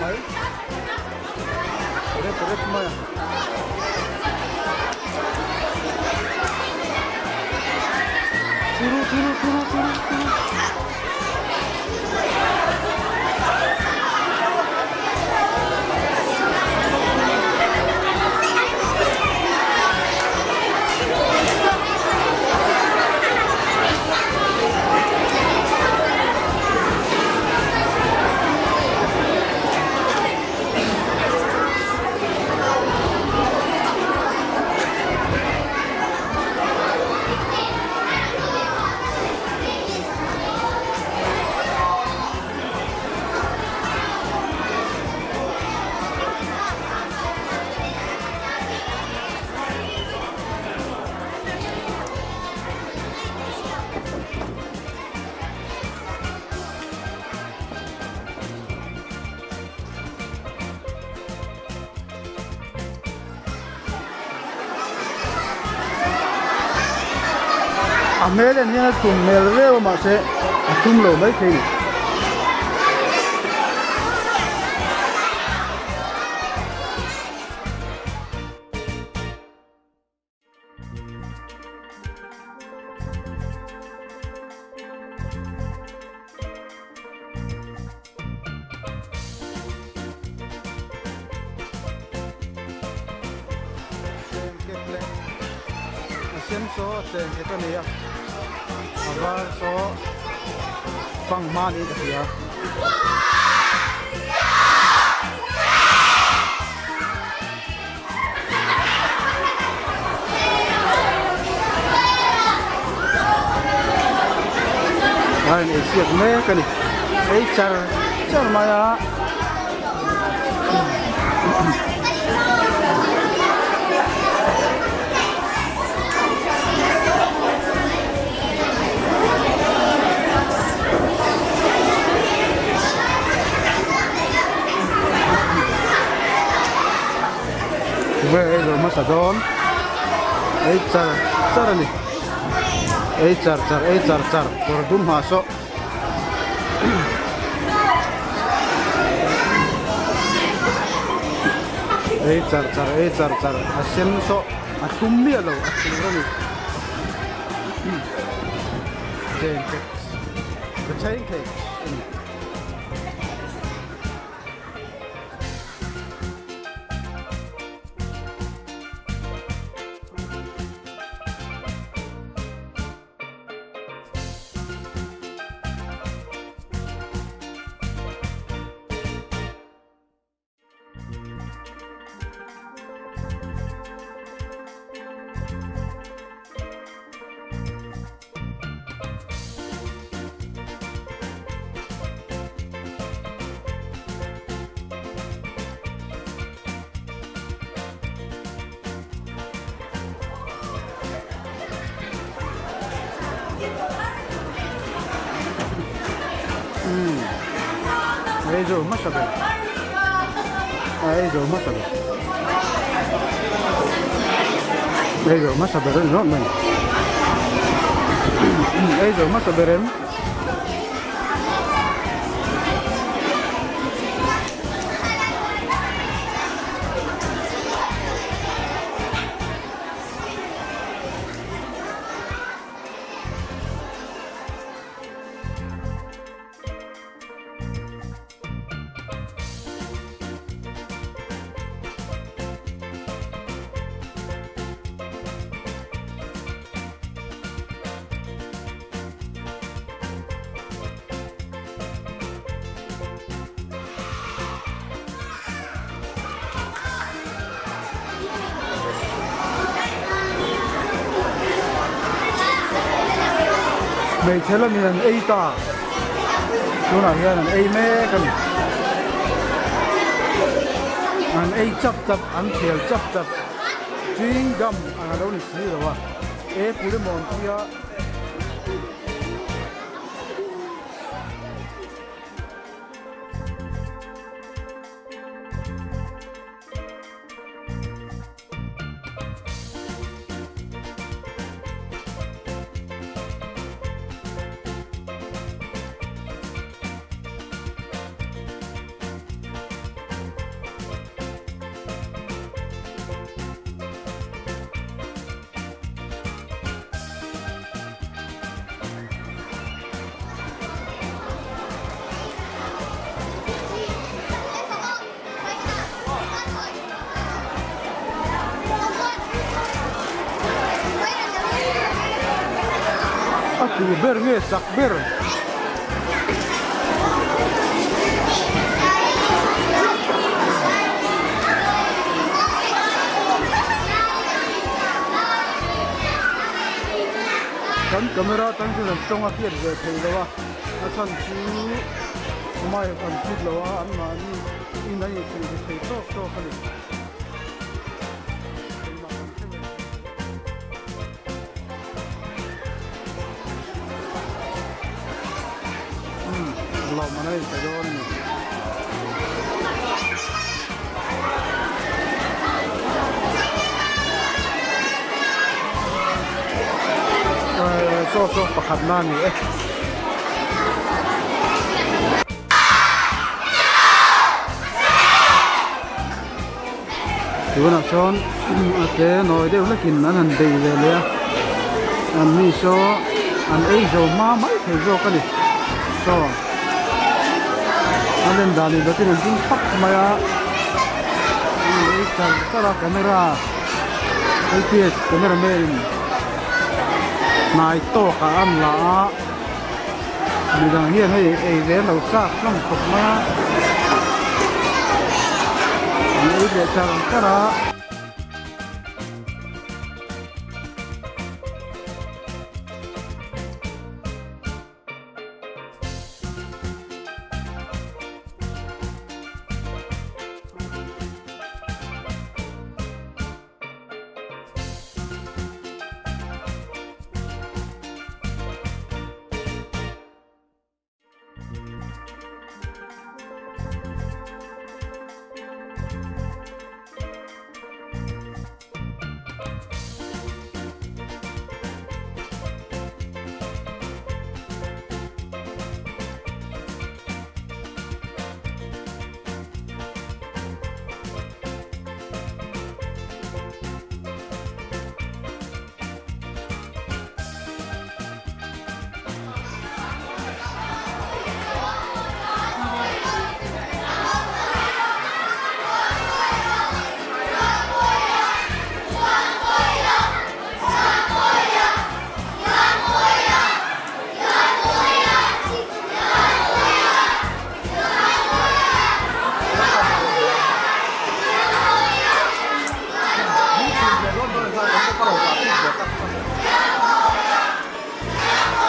mai. Rep rep mai a. Turu turu turu turu turu. A hmel en hian a tum hmel viau a mahse a tum lo mai thei a ni. Chengkek leh a sen saw chengkek a ni a a var saw fanghma niin ka hria. A in ei siak mek a ni ei char char mai a. Tunge ei zo hmasa dawn ei char char a ni ei char char ei char char kawr dum ha saw ei char char ei char char a sen saw a thlum miah lo a thur a ni chengkek chengkek a ni. Ei zo hmasa ber a ei zo hmasa ber ei zo hmasa ber a ni rawt mai ei zo hmasa ber em. Hmeichhe lamin an ei ta tunah hian an ei mek a ni an ei chap chap an khel chap chap chewing gum ang a lo ni si lo a apple emaw an tia. Tu ber nge chak ber? Kan camera atang chuan an tawng a hriat ve thei lo a, a chhan chu mic an fit lo a, anmahni in an inhrilh ri thei tawk tawk a ni. Engmah kan hre ve thei lo. Umm lawmman a inpe dawn a ni. Chaw chu pakhat na a ni e. Tunah chuan a te nawi deuh hlekin an han bei ve leh a, an mi saw an ei zo hma mai thei zawk a ni. Saw a len dan in dawtin an ding thap mai a, an ei char char a camera LPS camera man in hnai tawkah an la a, midang hian hei ei ve lo chak hlawm khawp mai a an ei leh char char a.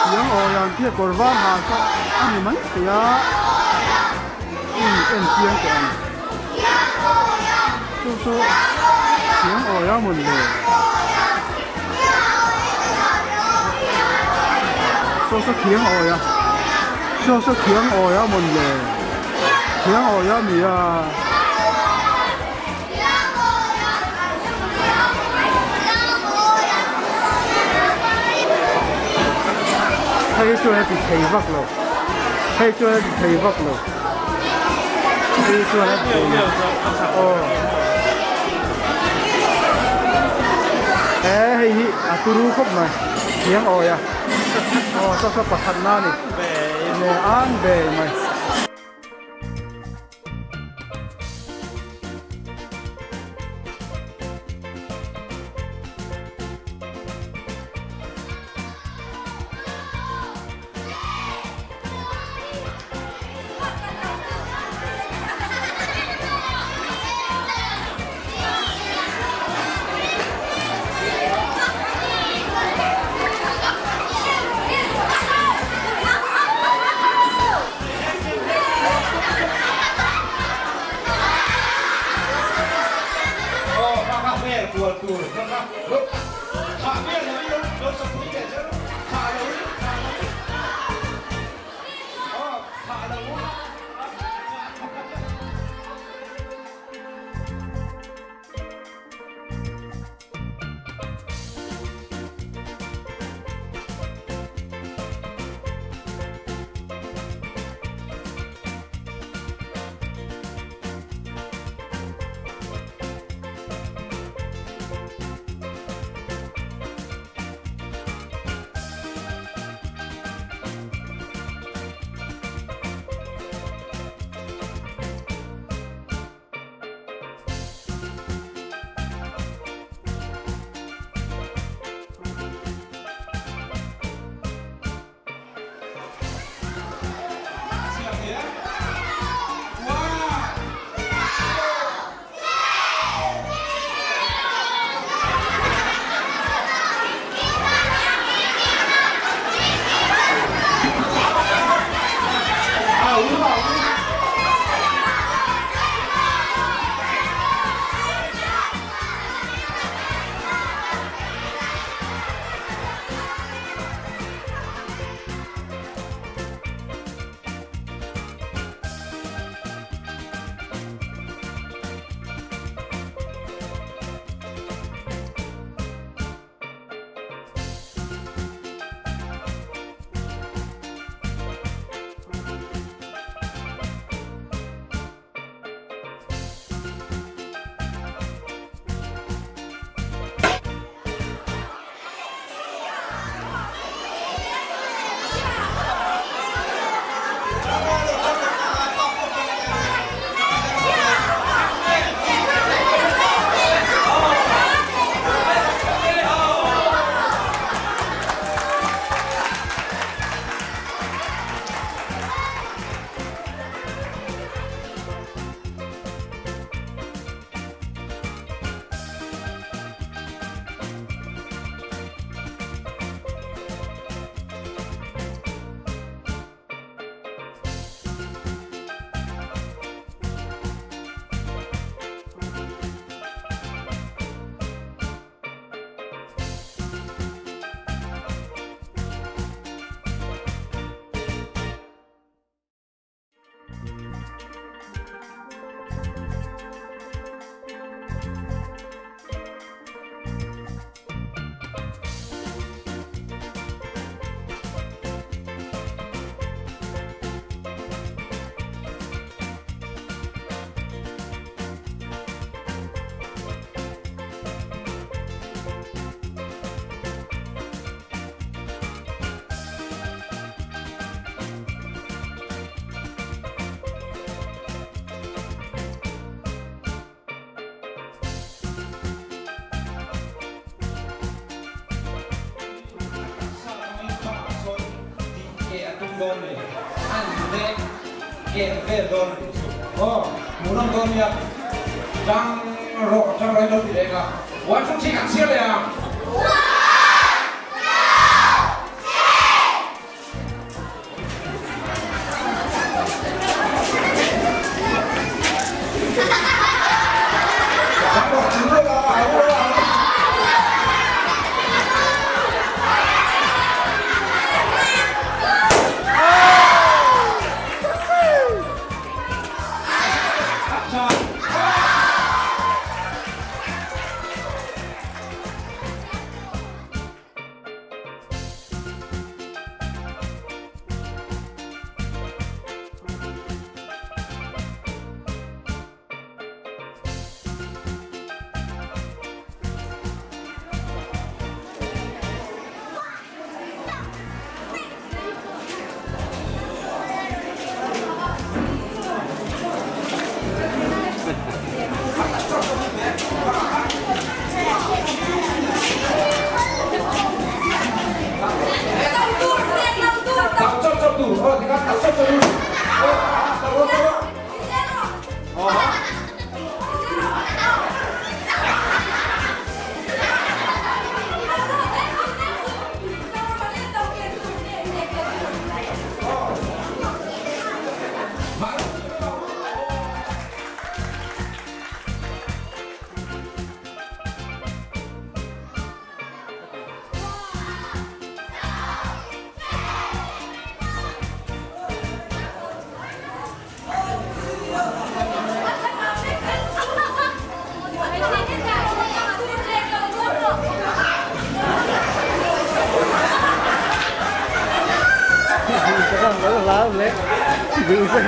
Tiang awi ang khi a kawr var ha saw a ni mai thei a in en chiang teh ang chu chu tiang awi a mawn le saw saw thiang awi a saw saw thiang awi a mawn le thiang awi a ni a. Hei chuan a ti thei vak lo hei chuan a ti thei vak lo hei chuan a ti thei aw he hei hi a turu khawp mai thiang awi a aw saw saw pakhat na a ni an ve mai. dawn ni. An leh ken vel dawn a nih chu. Aw, hmuhnawm dawn nia. Tang rawh, tang rawh in lo ti leh nga. One, two, three kan chhiar leh ang. One, two, three!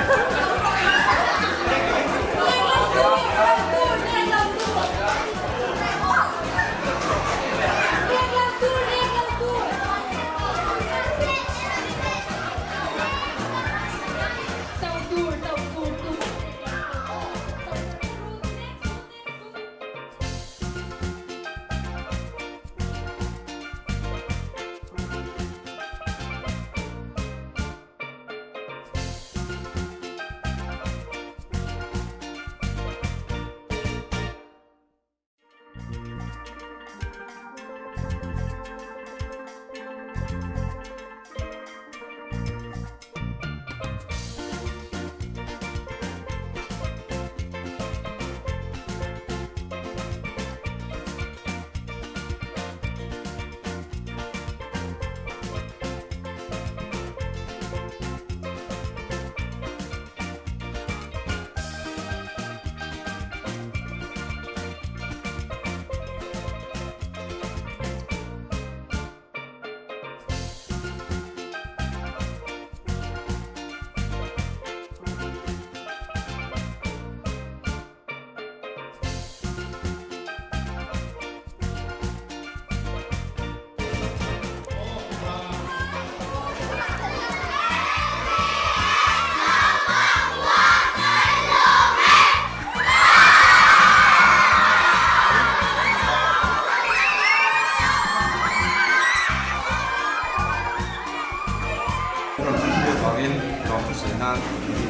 Rawn hriat vangin lawmthu sawi nan.